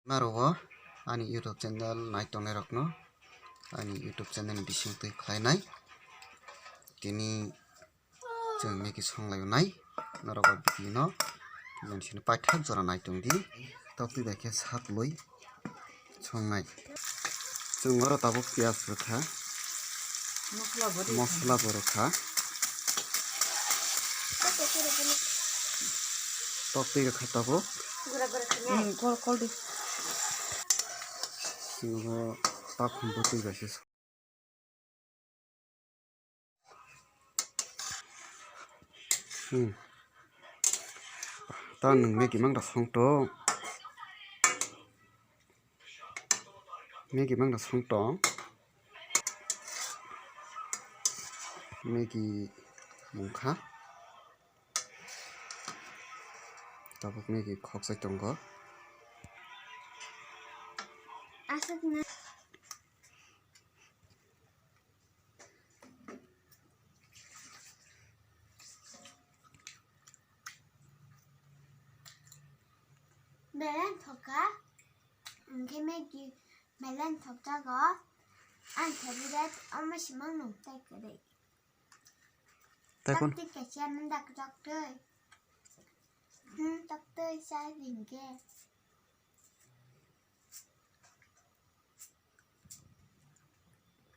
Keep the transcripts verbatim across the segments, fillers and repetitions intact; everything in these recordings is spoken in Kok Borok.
Norok ani YouTube channel nai tongnai rokno ani YouTube channel ni bising twi khlainai. Tini chwng Maggi songlai nai norok o video no. Jani sini paithak jora nai tong di. Tok twi bai khe sat loi songnai. Chwng oro tabuk piyaj rwkha. Mosla bo rwkha. Tok twi rwkha tabuk. Kol, kol di. Chwng o takhum bo twi bai se. Hmm. Ta nwng Maggi mang da song tong. Maggi mang da song tong. Maggi mungkha. Tabuk Maggi khokchai tongo. Aswk na. Belai thokha, hwnkhe Maggi belai thokjago. Ang favorite omo se mano tei kwrwi. Tei kun? Tei kaisa nang dak tok twi. Hmm, tok twi chai hwnkhe.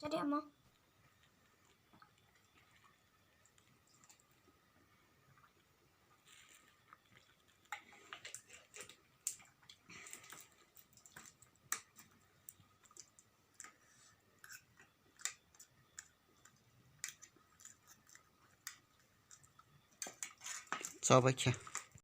Jadi amo. Chabai khe.